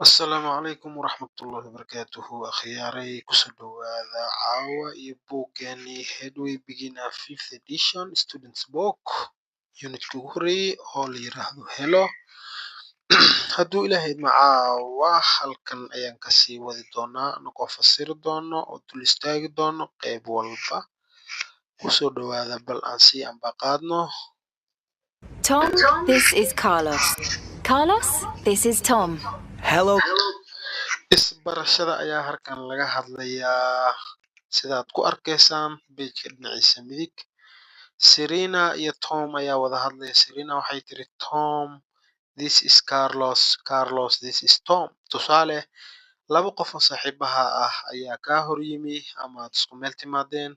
Asalaamu calaykum waraxmatullaahi wabarakaatuhu. Akhyaaray, kusoo dhawaada caawa iyo buuggeenii Headway Beginner, Fifth Edition Students Book, unitka ugu horreeyey oo la yiraahdo Hello. Hadduu Ilaahay idmo, caawa halkan ayaan kasii wadi doonaa, anagoo fasiri doono oo dul istaagi doono qeyb walba. Kusoo dhawaada, bal aan sii ambaqaadno. Tom, this is Carlos. Carlos, this is Tom. Hello. Isbarashada ayaa halkan laga hadlayaa. Sidaad ku arkaysaan pageka dhinaciisa midig, Serena iyo Tom ayaa wada hadlaya. Serena waxay tiri, "Tom, this is Carlos. Carlos, this is Tom." Tusaale, laba qof oo saaxiibaha ah ayaa kaa hor yimi ama aad isku meel timaadeen.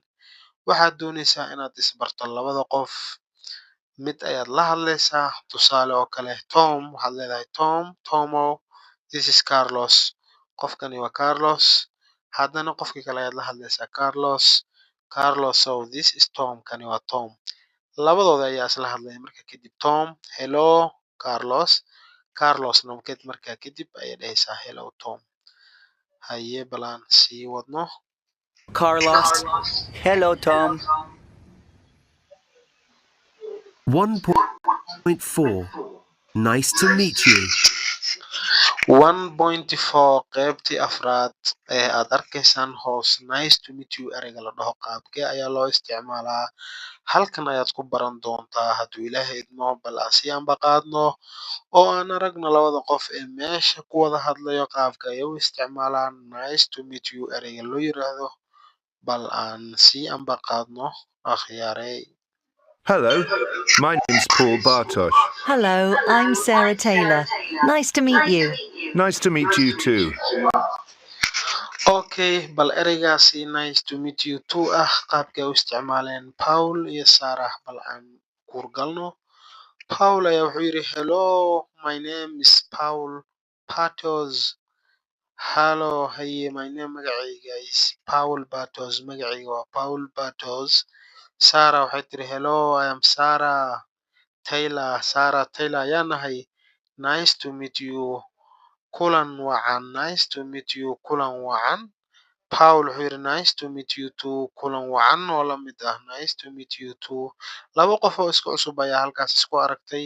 Waxaad doonaysaa inaad isbarto labada qof. Mid ayaad la hadlaysaa, tusaale oo kale Tom. Waxaad leedahay, "Tom, Tomo, this is Carlos." Qofkani waa Carlos. Haddana qofkii kale ayaad la hadlaysaa, "Carlos, Carlosow, this is Tom." Kani waa Tom. Labadooda ayaa isla hadlaya. Marka kadib Tom, "Hello, Carlos." Carlosna markaa kadib ayay dhahaysaa, "Hello, Tom." Haye, balaan sii wadno. Carlos. Hello, Tom. 1.4. Nice to meet you. 1.4, qeybtii afraad ee aad arkaysaan hoos, "Nice to meet you" ereyga la dhaho qaabkee ayaa loo isticmaalaa? Halkan ayaad ku baran doontaa hadduu Ilaahay idmo. Bal aan sii ambaqaadno oo aan aragno labada qof ee meesha ku wada hadlayo qaabka ay u isticmaalaan "nice to meet you" ereyga loo yiraahdo. Bal aan sii ambaqaadno, akhyaarey. Hello, my name's Paul Bartosh. Hello, I'm Sarah Taylor. Nice to meet you. Nice to meet you too. Okay, bal ereygaasi "nice to meet you too" ah qaabkay u isticmaaleen Paul iyo Sarah, bal aan kuurgalno. Paul ayaa wuxuu yidhi, "Hello, my name is Paul Patos." Hello, haye, my name, magacayga, is Paul Patos. Magacayga waa Paul Patos. Sarah waxay tiri, "Hello, I am Sarah Taylor." Sarah Taylor ayaa nahay. "Nice to meet you." Kulan wacan. "Nice to meet you." Kulan wacan. Paul wuxuu yidhi, "Nice to meet you too." Kulan wacan oo la mid ah. "Nice to meet you too." Laba qof oo isku cusub ayaa halkaas isku aragtay.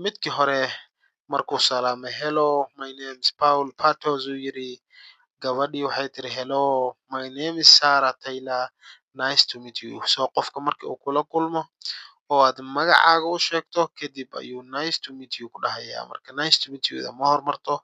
Midkii hore markuu salaamay, "Hello, my name is Paul Patos," uu yidhi. Gabadhii waxay tiri, "Hello, my name is Sarah Taylor. Nice to meet you." So qofka markii uu kula kulmo oo aad magacaaga u sheegto kadib ayuu "nice to meet you" ku dhahayaa. Marka "nice to meet you" ma hormarto.